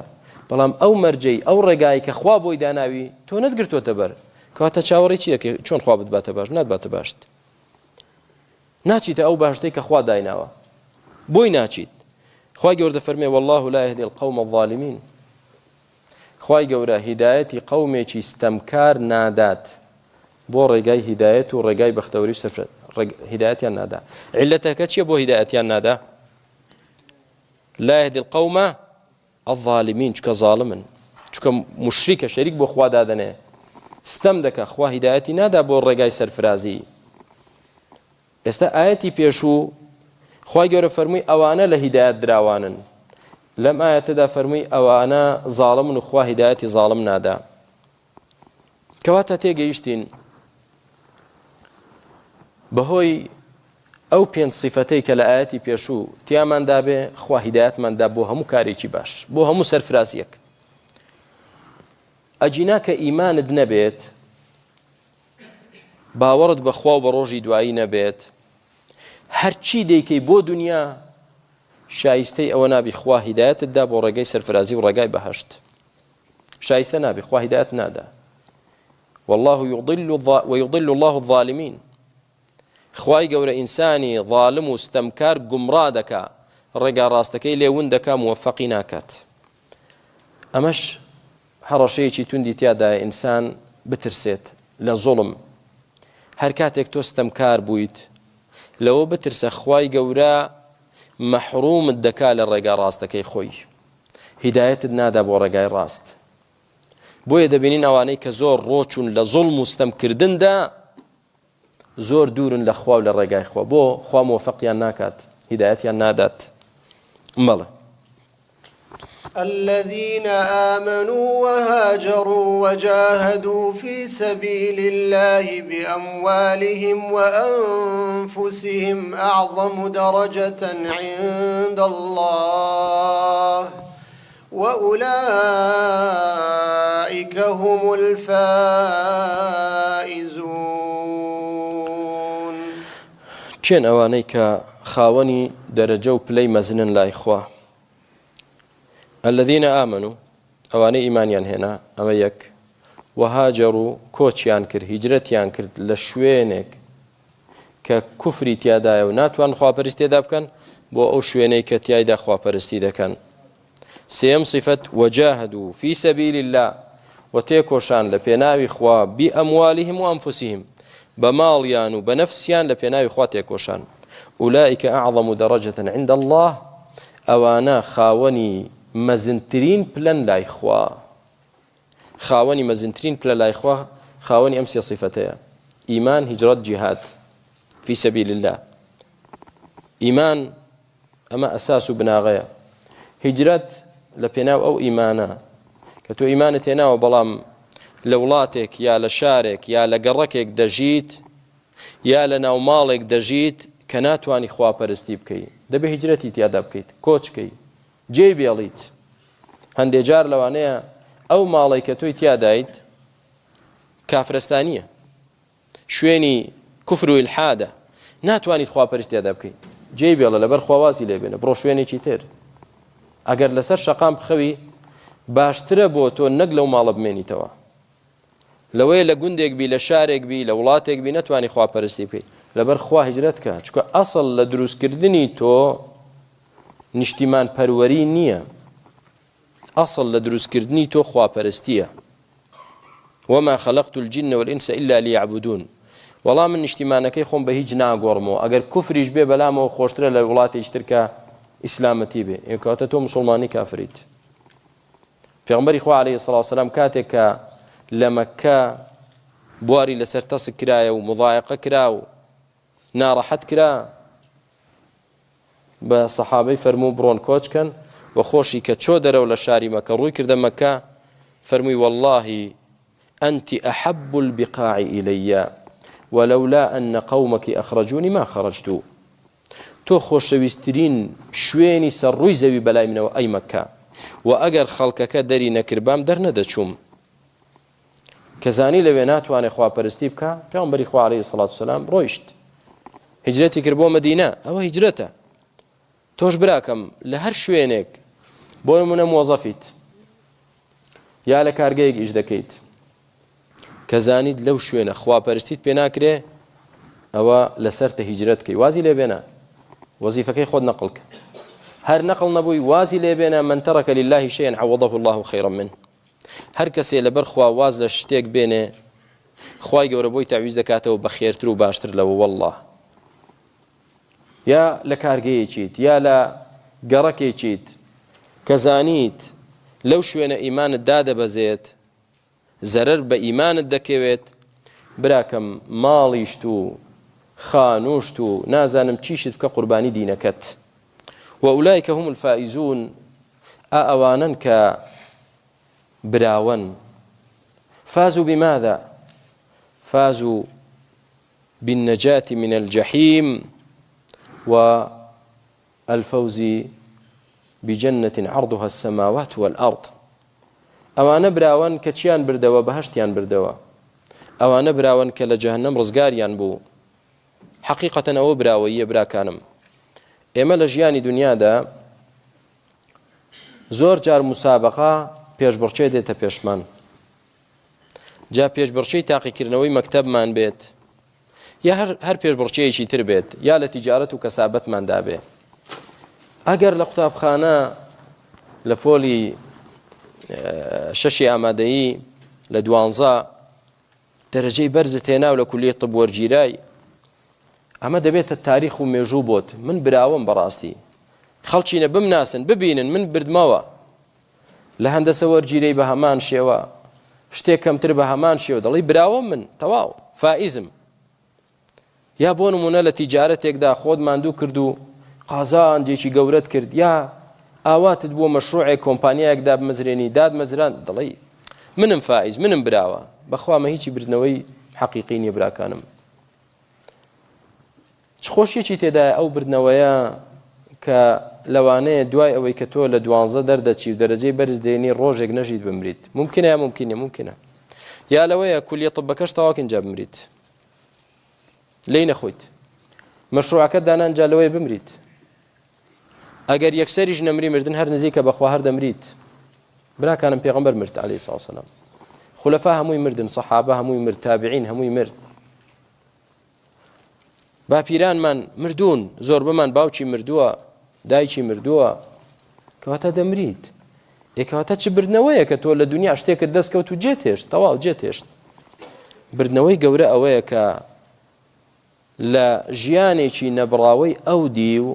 بەڵام ئەو مەرجەی، ئەو ڕێگایەی کە خوا بۆی داناوی تۆ نەتگرتۆتە بەر، کەواتە چاوەڕێی چی دەکەی چۆن خوا بتباتە باشت؟ ناتباتە باشت. ناچیتە ئەو باشتەی کە خوا دایناوە. بۆی ناچیت. خوای گەورە دەفەرمێ والله لا يهدي القوم الظالمين. خوای گەورە هیدایەتی قەومێکی ستەمکار نادات بۆ ڕێگای هیدایەت و ڕێگای بەختەوەری و سەرفرا هیدایەتیان نادا. عیلەتەکە چییە بۆ هیدایەتیان نادا؟ لا يهدي القوم الظالمین چکە ظالمن چکە مشریکە شەریک بۆ خوا دادەنێ ستەم دەکا خوا هیدایەتی نادا بۆ ڕێگای سەرفرازی. ئێستا ئایەتی پێشوو خوای گەورە فەرمووی ئەوانە لە هیدایەت دراوانن لەم ئایەتەدا فەرمووی ئەوانە زاڵمن و خوا هیدایەتی زاڵم نادا کەواتە تێگەیشتین بەهۆی ئەو پێنج سیفەتەی کە لە ئاەتی پێشوو تیامان دابێ خوا هیدایەتمان دا بۆ هەموو کارێکی باش بۆ هەموو سەرفرازیەک ئەگینا کە ئیمانت نەبێت باوەڕت بە خوا و بە ڕۆژی دوایی نەبێت هەرچی دەیکەی بۆ دنیا شایستەی ئەوە نابی خوا هیدایەتت دا بۆ ڕێگەی سەرفرازی و ڕێگای بەهەشت شایستە نابی خوا هیدایەت نادا والله يضل ويضل الله الظالمين خوای گەورە ئینسانی ظالم و ستەمکار گومڕا دەکا ڕێگا ڕاستەکەی لێ ون دەکا موفقی ناکات ئەمەش هەڕەشەیەکی توندی تیادایە ئینسان بترسێت لە زوڵم هەر کاتێک تۆ ستەمکار بوویت لەوە بترسە خوای گەورە مەحرومت دەکا لە ڕێگا ڕاستەکەی خۆی هیدایەتت نادا بۆ ڕێگای ڕاست بۆیە دەبینین ئەوانەی کە زۆر ڕۆچون لە زوڵم و ستەمکردندا زۆر دوورن لە خوا و لە ڕێگای خوا بۆ خوا مۆفەقیان ناکات هیدایەتیان نادات بەڵێ.
الذين آمنوا وهاجروا وجاهدوا في سبيل الله بأموالهم وأنفسهم أعظم درجة عند الله وأولئک هم الفائزون.
کێن ئەوانەی کە خاوەنی دەرەجە و پلەی مەزنن لای خوا؟ الذین آمنوا ئەوانەی ئیمانیان هێنا ئەمە یەک وهاجروا کۆچیان کرد هیجرەتیان کرد لە شوێنێک کە کوفری تیادایە و ناتوان خواپەرستی تێدا بکەن بۆ ئەو شوێنەی کە تیایدا خواپەرستی دەکەن سێیەم صفەت وجاهدوا فی سبیل اللە و تێکۆشان لە پێناوی خوا بأموالهم وأنفسهم بە ماڵیان و بە نەفسیان لە پێناوی خوا تێکۆشان أولئک أعظم درجة عند الله ئەوانە خاوەنی مەزنترین پلەن لای خوا خاوەنی مەزنترین پلە لای خوا خاوەنی ئەم سێ صفەتەیە ئیمان هیجرەت جیهاد فی سبیل الله ئیمان ئەمە ئەساس و بناغەیە هیجرەت لە پێناو ئەو ئیمانە کە تۆ ئیمانت هێناوە بەڵام لە وڵاتێک یا لە شارێک یا لە گەڕەکێک دەژیت یا لە ناو ماڵێک دەژیت کە ناتوانی خواپەرستی بکەی دەبێ هیجرەتی تیادا بکەیت کۆچکەی جێی بێڵیت هەندێ جار لەوانەیە ئەو ماڵێک کە تۆی تیادایت کافرستانیە شوێنی کوفر و ئیلحادە ناتوانیت خواپەرستی تیادا بکەیت جێی بێڵە لەبەر خوا وازی لێ بێنە بڕۆ شوێنێکی تر ئەگەر لەسەر شەقام بخەوی باشترە بۆ تۆ نەک لەو ماڵە بمێنیتەوە لەوەیە لە گوندێک بی لە شارێک بی لە وڵاتێک بی نەتوانی خواپەرستی بکەیت لەبەر خوا هیجرەت کە چونکە ئەسڵ لە دروستکردنی تۆ نیشتیمان پەروەری نییە ئەسڵ لە دروستکردنی تۆ خواپەرستیە وما خلقت الجن والإنس إلا ليعبدون وەڵا من نیشتیمانەکەی خۆم بە هیچ ناگۆڕمەوە ئەگەر کوفریش بێ بەلامەوە خۆشترە لە وڵاتێکی تر کە ئیسلامەتی بێ کەواتە تۆ مسلمانی کافریت پێغمبەری خوا عەلەیهی سڵاو سەلام کاتێک کە لە مەککە بواری لەسەر تەسک کرایە و مضایقە کرا و ناڕەحەت کرا بە سەحابەی فەرموو بڕۆن کۆچ کەن و خۆشی کە چۆ دەرەوە لە شاری مەکە ڕووی کردە مەکە فەرمووی واللهی أنت أحب البقاع إلي ولولا أن قومك أخرجوني ما خرجت تۆ خۆشەویستترین شوێنی سەر ڕووی زەوی بەلای منەوە ئەی مەکە و ئەگەر خەڵکەکە دەری نەکردبام دەرنەدەچووم کە زانی لەوێ ناتوانێت خواپەرستی بکا پێغەمبەری خوا عەلەیهی سڵات وسلام ڕۆیشت هیجرەتی کرد بۆ مەدینە ئەوە هیجرەتە تۆش براکەم لە هەر شوێنێک بۆ نمونە مۆزەفیت یا لە کارگەیەک ئیش دەکەیت کە زانیت لەو شوێنە خواپەرستیت پێ ناکرێ ئەوە لەسەر تە هیجرەت کەی وازی لێ بێنە وەزیفەکەی خۆت نەقڵ کە هەر نەقڵ نەبووی وازی لێ بێنە من ترك لله شيئا عوضه الله خيرا منه. هەر کەسێ لەبەر خوا واز لە شتێک بێنێ خوای گەورە بۆی تەعویز دەکاتەوە بە خێرتر و باشتر لەوە والله یا لە کارگەیەکیت یا لە گەڕەکێکیت کە زانیت لەو شوێنە ئیمانت دادەبەزێت زەرەر بە ئیمانت دەکەوێت براکەم ماڵیشت و خانوشت و نازانم چیشت بکە قوربانی دینەکەت وأولئک هم الفائزون ئا ئەوانەن کە براوەن فازوا بماذا فازوا بالنجاة من الجحیم والفوز بجنة عرضها السماوات والأرض ئەوانە براوەن کە چیان بردەوە بەهەشتیان بردەوە ئەوانە براوەن کە لە جەهەنەم ڕزگاریان بوو حەقیقەتەن ئەوە براوەییە براکانم ئێمە لە ژیانی دنیادا زۆر جار مسابقە پێشبڕکێ دێتە پێشمان جا پێشبڕکێی تاقیکردنەوەی مەکتەبمان بێت یا هەر پێشبڕکێیەکی تر بێت یا لە تیجارەت و کەسابەتماندا بێ ئەگەر لە قوتابخانە لە پۆلی شەشی ئامادەیی لە دوانزە دەرەجەی بەرزت هێنا و لە کولیەی طب وەرگیرای ئەمە دەبێتە تاریخ و مێژوو بۆت من براوم بەڕاستی خەڵکینە بمناسن ببینن من بردمەوە لە هەندەسە وەرگیرەی بە هەمان شێوە شتێک کەمتر بە هەمان شێوە دەڵی براوە من تەواو فائزم یا بۆ نمونە لە تیجارەتێکدا خۆت ماندوو کرد و قازانجێکی گەورەت کرد یا ئاواتت بۆ مەشروعێک کۆمپانیایەک دابمەزرێنی دادمەزران دەڵێی منم فائز منم براوە بەخوا مە هیچی بردنەوەی حەقیقی نییە براکانم چ خۆشیەکی تێدایە ئەو بردنەوەیە کە لەوانەیە دوای ئەوەی کە تۆ لە دوانزە دەردەچی و دەرەجەی بەرز دێنی ڕۆژێک نەژیت بمریت ممکنە یا ممکنە ممکنە یا لەوەیە کولیە طبەکەش تەواکن جا بمریت لێی نەخۆیت مەشروعەکەت دانان جا لەوەیە بمریت ئەگەر یەکسەریش نەمری مردن هەر نزیکە بەخوا هەر دەمریت براکانم پێغەمبەر مرد عەلەیهی سڵاو سەلام خولەفا هەمووی مردن سەحابە هەمووی مرد تابعین هەمووی مرد باپیرانمان مردوون زۆربەمان باوکی مردووە دایکی مردووە کەواتە دەمریت ئێکەواتە چ بردنەوەیە کە تۆ لە دنیا شتێکت دەستکەوت و جێت هێشت تەواو جێت هێشت بردنەوەی گەورە ئەوەیە کە لە ژیانێکی نەبڕاوەی ئەو دیو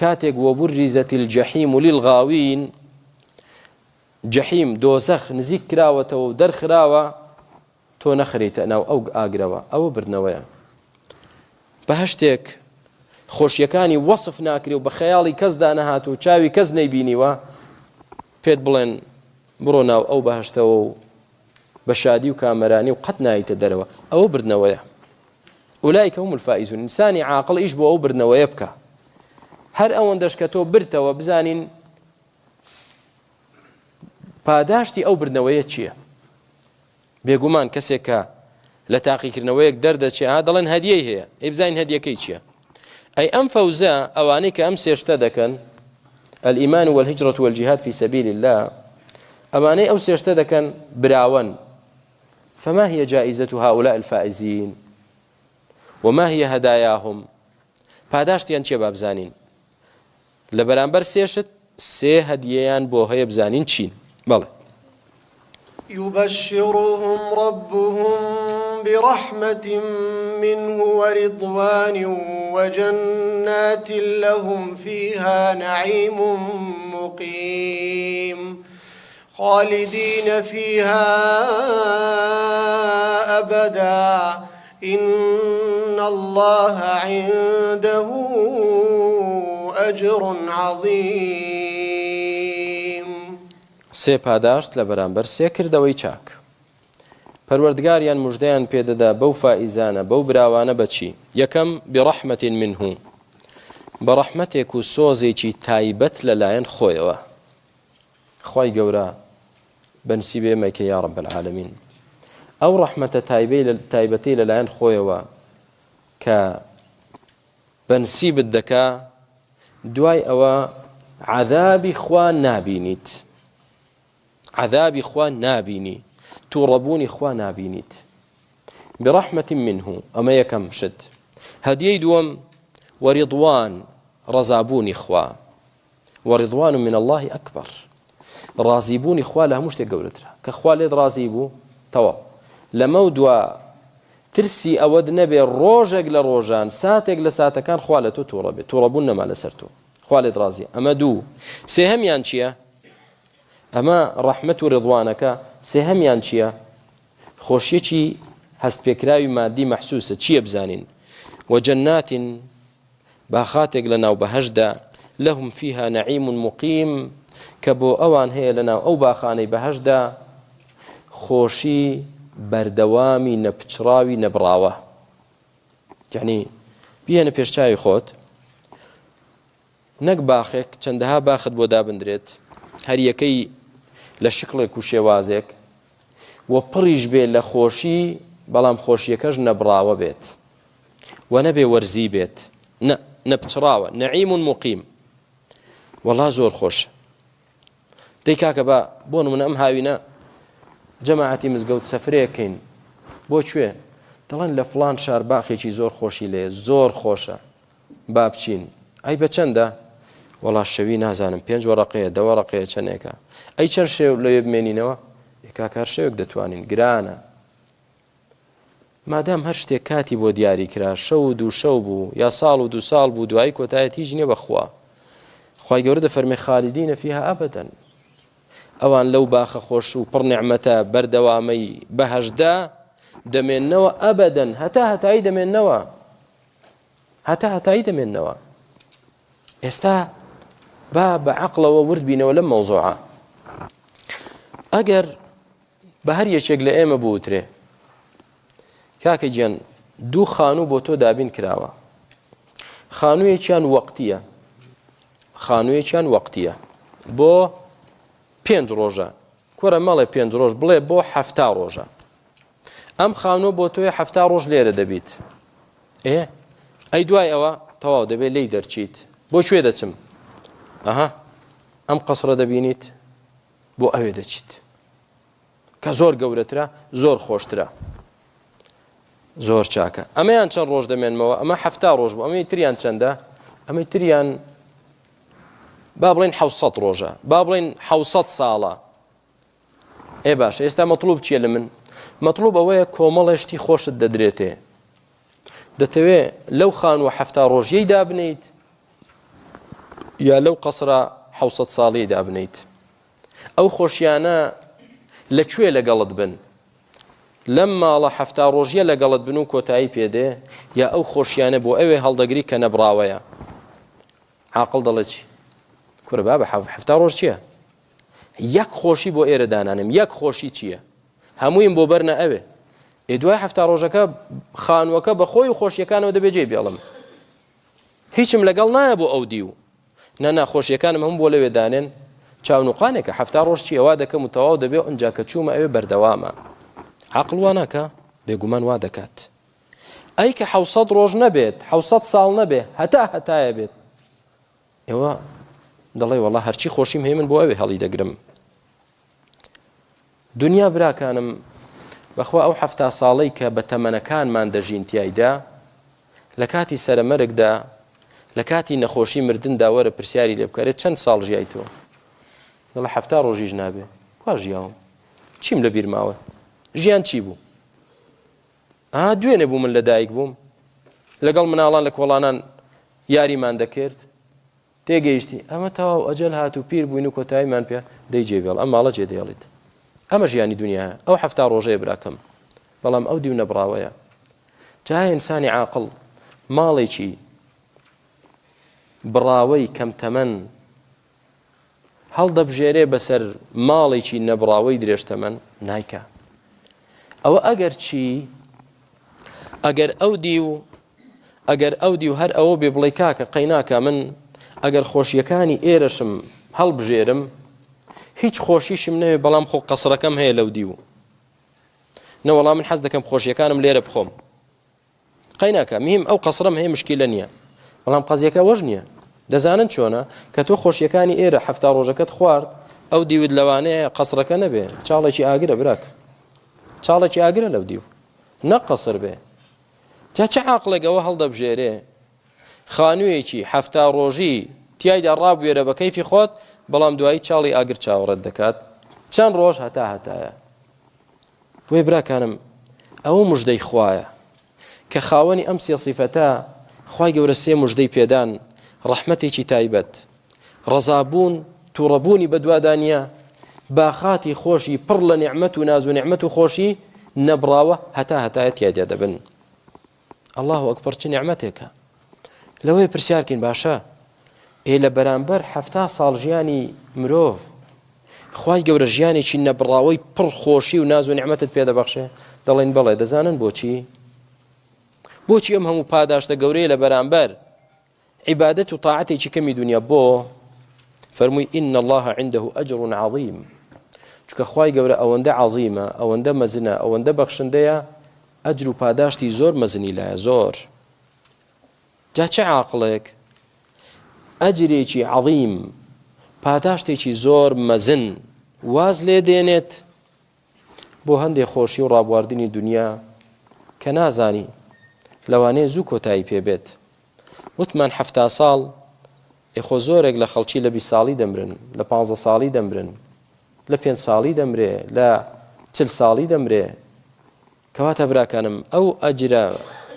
کاتێک وەبوریزەتی الجەحیم للغاوین جەحیم دۆزەخ نزیک کراوەتەوە و دەرخراوە تۆ نەخرێیتە ناو ئەو ئاگرەوە ئەوە بردنەوەیە بەهەشتێک خۆشیەکانی وەسف ناکرێ و بە خەیاڵی کەسدا نەهات و چاوی کەس نەیبینیوە پێت بڵێن بڕۆ ناو ئەو بەهشتەوە و بە شادی و کامەرانی و قەت نایتە دەرەوە ئەوە بردنەوەیە أولئك هم الفائزون ئینسانی عاقڵ ئیش بۆ ئەو بردنەوەیە بکە هەر ئەوەندەش کە تۆ برتەوە بزانین پاداشتی ئەو بردنەوەیە چییە؟ بێگومان کەسێک کە لە تاقیکردنەوەیەک دەردەچێ ها دەڵێن هەدیەی هەیە ئەی بزانین هەدیەکەی چییە؟ ئەی ئەم فەوزە ئەوانەی کە ئەم سێشتە دەکەن الإيمان والهجرة والجهاد في سبيل الله ئەوانەی ئەو سێشتە دەکەن براوەن فما هي جائزة هؤلاء الفائزين وما هي هداياهم پاداشتیان چیە با بزانین لە بەرامبەر سێ شت سێ هەدیەیان بۆ هەیە بزانین چین بەڵێ.
یبشرهم ربهم برحمة منه ورضوان وجنات لهم فیها نعیم مقیم خالدین فیها أبدا إن اللە عنده أجر عظیم.
سێ پاداشت لە بەرامبەر سێ کردەوەی چاک. پەروەردگاریان مژدەیان پێدەدا بەو فائیزانە، بەو براوانە بە چی؟ یەکەم، برحمة منه، بە ڕەحمەتێک و سۆزێکی تایبەت لەلایەن خۆیەوە. خوای گەورە بەنسیب ئێمە کە یا رب العالمین ئەو ڕەحمەتە تایبەتەی لەلایەن خۆیەوە کە بەنسیبت دەکا دوای ئەوە عذابی خوا نابینیت عذابی خوا نابینی تووڕەبوونی خوا نابینیت برحمة منه ئەمە یەکەم شت هەدیەی دووەم وەریضوان ڕەزابوونی خوا ورضوان من اللە اکبر. ڕازیبوونی خوا لە هەموو شتێک گەورەترە کە خوا لێت ڕازی بوو تەواو لەمە و دوا ترسی ئەوەت نەبێ ڕۆژێک لە ڕۆژان ساتێک لە ساتەکان خوا لە تۆ تووڕە بێت تووڕەبوون نەما لەسەر تۆ خوا لێت ڕازیە ئەمە دوو سێهەمیان چییە ئەمە ڕەحمەت و ڕضوانەکە سێهەمیان چییە خۆشیەکی هەست پێکراوی مادی مەحسوسە چییە بزانین وجنات باخاتێک لە ناو بەهەشتدا لهم فیها نعیم مقیم کە بۆ ئەوان هەیە لە ناو ئەو باخانەی بەهەشتدا خۆشی بەردەوامی نەپچڕاوی نەبڕاوە یعنی بیهێنە پێشچوی خۆت نەک باخێک چەندەها باخت بۆ دابندرێت هەریەکەی لە شکڵێک و شێوازێک و پڕیش بێ لە خۆشی بەڵام خۆشیەکەش نەبڕاوە بێت و نەبێ وەرزی بێت نە نەپچڕاوە نەعیم مقیم وەڵا زۆر خۆش دەی کاکە با بۆ نمونە ئەم هاوینە جەماعەتی مزگەوت سەفرەیەکەین بۆ کوێ دەڵێن لە فلان شار باخێکی زۆر خۆشی لێ زۆر خۆشە با بچین ئەی بە چەندە وەڵا شەوی نازانم پێنج وەڕقەیە دە وەڕقەیە چەندێکە ئەی چەند شێو لەوێ بمێنینەوە کاکار شەوێک دەتوانین گرانە مادام هەر شتێک کاتی بۆ دیاری کرا شەو و دوو شەو بوو یا ساڵ و دوو ساڵ بوو دوایی کۆتایەت هیچ نییە بەخوا خوای گەورە دەفەرمێ خالدین فیها ئەبەدەن ئەوان لەو باخە خۆش و پڕ نیعمەتە بەردەوامەی بەهەشتدا دەمێننەوە ئەبەدەن هەتا هەتایی دەمێننەوە هەتا هەتایی دەمێننەوە ئێستا با بە عەقڵەوە ورد بینەوە لەم مەوزوعە ئەگەر بە هەر یەکێک لە ئێمە بوترێ کاکە گیان دوو خانوو بۆ تۆ دابین کراوە خانوویەکیان وەقتیە خانوویەکیان وەقتیە بۆ پێنج ڕۆژە کورە مەڵێ پێنج ڕۆژ بڵێ بۆ حەفتا ڕۆژە ئەم خانووە بۆ تۆی حەفتا ڕۆژ لێرە دەبیت ئێ ئەی دوای ئەوە تەواو دەبێت لی دەرچیت بۆ کوێ دەچم ئەها ئەم قەسرە دەبینیت بۆ ئەوێ دەچیت کە زۆر گەورەترە زۆر خۆشترە زۆر چاکە ئەمەیان چەند ڕۆژ دەمێنمەوە ئەمە حەفتا ڕۆژ بوو ئەمەی تریان چەندە ئەمەی تریان با بڵێن حوسەت ڕۆژە با بڵێن حوسەت ساڵە ئێ باش ئێستا مەطلوب چییە لە من مەطلوب ئەوەیە کۆمەڵێ شتی خۆشت دەدرێتێ دەتەوێ لەو خانووە حەفتا ڕۆژیەی دابنیت یا لەو قەسرە حوسەت ساڵی دابنیت ئەو خۆشیانە لە کوێ لەگەڵت بن لەم ماڵە حەفتا ڕۆژیە لەگەڵت بن و کۆتایی پێدێ یا ئەو خۆشیانە بۆ ئەوێ هەڵدەگری کە نەبراوەیە عاقڵ دەڵێ چی کورە بابە حەفتا ڕۆژ چییە یەک خۆشی بۆ ئێرە دانانم یەک خۆشی چییە هەموویم بۆ بەرنە ئەوێ ئێ دوای حەفتا ڕۆژەکە خانووەکە بە خۆی و خۆشیەکانەوە دەبێ جێ بێڵم هیچم لەگەڵ نایە بۆ ئەو دیو نا نا خۆشیەکانم هەموو بۆ لەوێ دانێن چاونوقانێکە حەفتا ڕۆژ چییە وا دەکەم و تەواو دەبێ و ئینجا کە چوومە ئەوێ بەردەوامە عەقڵ وا ناکا بێگومان وا دەکات ئەی کە حەوسەد ڕۆژ نەبێت حەوسەد ساڵ نەبێ هەتا هەتایە بێت ئێوە دەڵێ وەڵا هەرچی خۆشیم هەیە من بۆ ئەوێ هەڵی دەگرم دنیا براکانم بەخوا ئەو حەفتا ساڵەی کە بە تەمەنەکانمان دەژین تیایدا لە کاتی سەرەمەرگدا لە کاتی نەخۆشی مردندا وەرە پرسیاری لێ بکەرێت چەند ساڵ ژیای تۆ دەڵێ حەفتا ڕۆژیش نابێ کوا ژیاوم چیم لە بیر ماوە ژیان چی بوو ئا دوێنێ بوو من لە دایک بووم لەگەڵ مناڵان لە کۆڵانان یاریمان دەکرد تێگەیشتی ئەمە تەواو ئەجەل هات و پیر بووین و کۆتاییمان پێ دەی جێ بێڵ ئەم ماڵە جێ دێڵیت ئەمە ژیانی دنیاە ئەو حەفتا ڕۆژەیە براکەم بەڵام ئەو دیو نەبراوەیە جا ئینسانی عاقڵ ماڵێکی بڕاوەی کەم تەمەن هەڵدەبژێرێ بەسەر ماڵێکی نەبڕاوەی درێژتەمەن نایکا ئەوە ئەگەر چی ئەگەر ئەو دیو ئەگەر ئەو دیو هەر ئەوە بێ بڵێ کاکە قەیناکە من ئەگەر خۆشیەکانی ئێرەشم هەڵبژێرم هیچ خۆشیشم نەوێ بەڵام خۆ قەسرەکەم هەیە لەو دیو نەوەڵا من حەز دەکەم خۆشیەکانم لێرە بخۆم قەیناکە مهم ئەو قەسرەم هەیە مشکیلە نییە بەڵام قەزیەکە وەش نییە دەزانن چۆنە کە تۆ خۆشیەکانی ئێرە حەفتا ڕۆژەکەت خوارد ئەو دیوت لەوانەیە قەسرەکە نەبێ چاڵێکی ئاگرە براک چاڵێکی ئاگرە لەو دیو نە قەسر بێ جا چه عاقڵێک ئەوە هەڵدەبژێرێ خانوویەکی حەفتا ڕۆژی تیایدا ڕابوێرە بە کەیفی خۆت بەڵام دوایی چاڵی ئاگر چاوەڕێت دەکات چەند ڕۆژ هەتا هەتایە. بۆیە براکانم ئەوە مژدەی خوایە کە خاوەنی ئەم سێ سیفەتە خوای گەورە سێ مژدەی پێدان ڕەحمەتێکی تایبەت ڕەزابوون تووڕەبوونی بەدوادا نییە باخاتی خۆشی پڕ لە نیعمەت و ناز و نیعمەت و خۆشی نەبڕاوە هەتا هەتایە تیایدا دەبن. اللە اکبر چ نیعمەتێکە. لەوەیە پرسیارکەین باشە ئێ لە بەرامبەر حەفتا ساڵ ژیانی مرۆڤ خوای گەورە ژیانێکی نەبڕاوەی پڕ خۆشی و ناز و نیعمەتت پێدەبەخشێ؟ دەڵێن بەڵێ. دەزانن بۆچی؟ بۆچی ئەم هەموو پاداشتە گەورەیە لە بەرامبەر عیبادەت و تاعەتێکی کەمی دونیا بۆ؟ فەرمووی ان اللە عنده اجر عظیم چونکە خوای گەورە ئەوەندە عەظیمە ئەوەندە مەزنە ئەوەندە بەخشندەیە ئەجر و پاداشتی زۆر مەزنی لایە زۆر جا چ عاقڵێک ئەجرێکی عەظیم پاداشتێکی زۆر مەزن واز لێ دێنێت بۆ هەندێ خۆشی و ڕابواردنی دونیا کە نازانی لەوانەیە زوو کۆتایی پێ بێت. وتمان حەفتا ساڵ، ئێ خۆ زۆرێک لە خەڵکی لە بیست ساڵی دەمرن، لە پانزە ساڵی دەمرن، لە پێنج ساڵی دەمرێ، لە چل ساڵی دەمرێ. کەواتە براکانم ئەو ئەجرە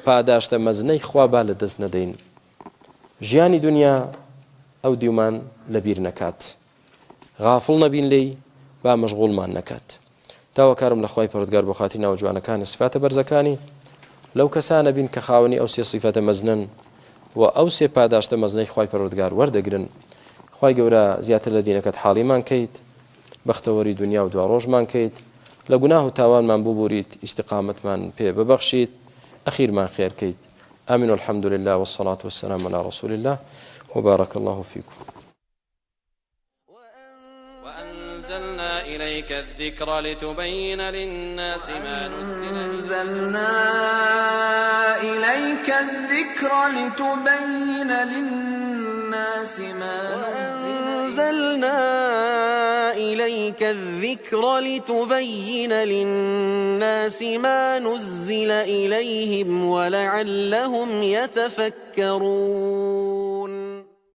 پاداشتە مەزنەی خوا با لە دەست نەدەین. ژیانی دونیا ئەو دیومان لەبیر نەکات. غافڵ نەبین لێی با مەشغوڵمان نەکات. داواکارم لە خوای پەروەردگار بۆ خاتری ناوە جوانەکانی سیفاتە بەرزەکانی لەو کەسانە بین کە خاوەنی ئەو سێ سیفەتە مەزنەن و ئەو سێ پاداشتە مەزنەی خوای پەروەردگار وەردەگرن. خوای گەورە زیاتر لە دینەکەت حاڵیمان کەیت، بەختەوەری دونیا و دواڕۆژمان کەیت، لە گوناه و تاوانمان ببوریت، ئیستیقامەتمان پێ ببەخشیت، ئەخیرمان خێر کەیت. آمین والحمد لله والصلاة والسلام علی رسول الله وبارک الله فیکم.
وأنزلنا إليك الذکر لتبین للناس ما نزل
وأنزلنا إليك الذکر لتبین للناس ما
وأنزلنا إليك الذکر لتبین للناس ما نزل إليهم ولعلهم يتفکرون.